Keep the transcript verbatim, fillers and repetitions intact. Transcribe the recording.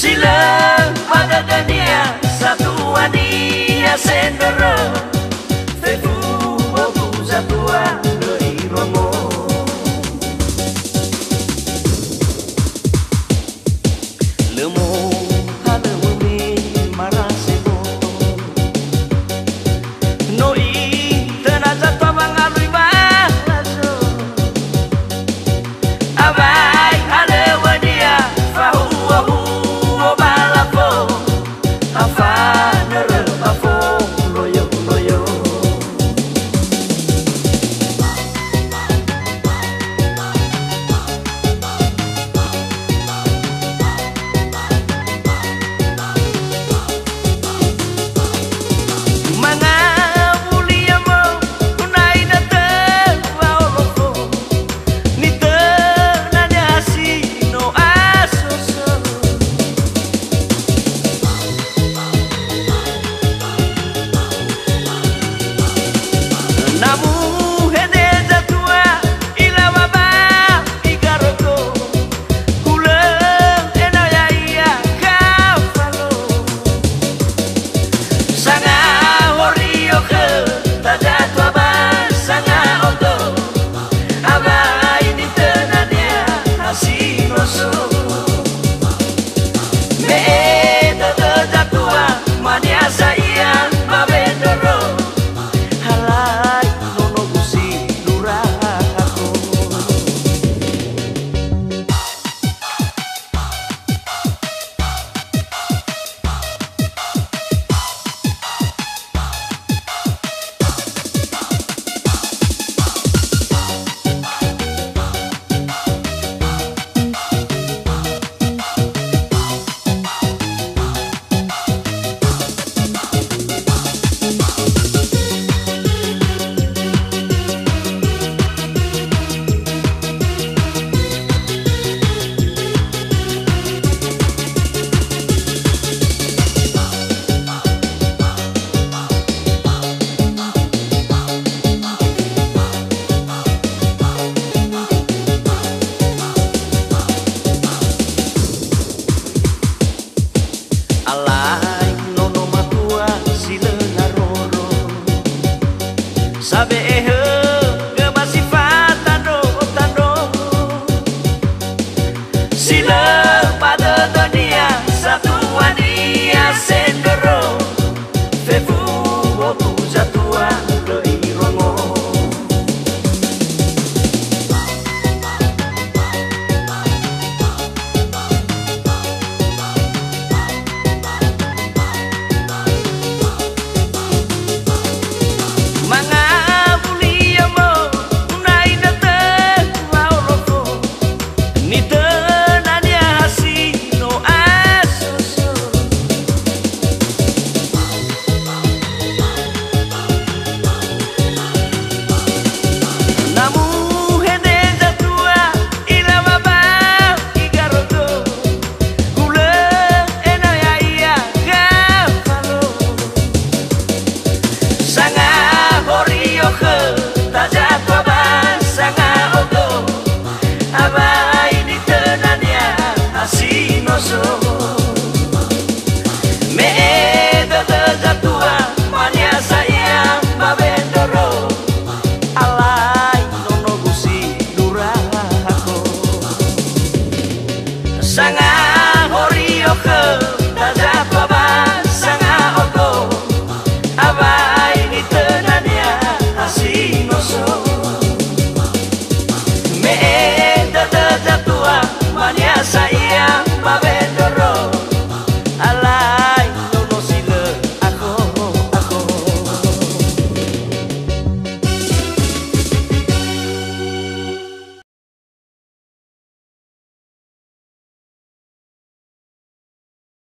Si lö ba dödönia, satuania sendoro. Fefu botu zatua lö irongo. Lö mohalöŵö me marase boto. No itöna zatua wangalui ba lazo. Awai halöŵönia fahuhuo ba lafo. Afanörö ba fo loyo-loyo. Mangawulia mo, unaina tö wa'olofo, nitöna niasi no asoso. Na muhede zatua ilawa ba igarogo, hulö ena'ö ya'ia kafalo. Sangahorio khö tazatua ba sanga'oto, awai nitöna niha si no so. Me'e dödö zatua, mania sa ia ba wendoro. Halai nonogu si durahako. Alai nono matua si lö ngaroro, sabe'e högö ba si fatandro-tandro. Si lö ba dödönia, satuania sendoro, fefu botu zatua lö irongo. Mangawuli omo, unaina tö wa'olofo, nitöna niha si no asoso. Na muhede zatua ilawa ba igarogo, hulö ena'ö ya'ia kafalo. Sangahorio khö tazatua ba sanga'oto, awai nitöna niha si no so.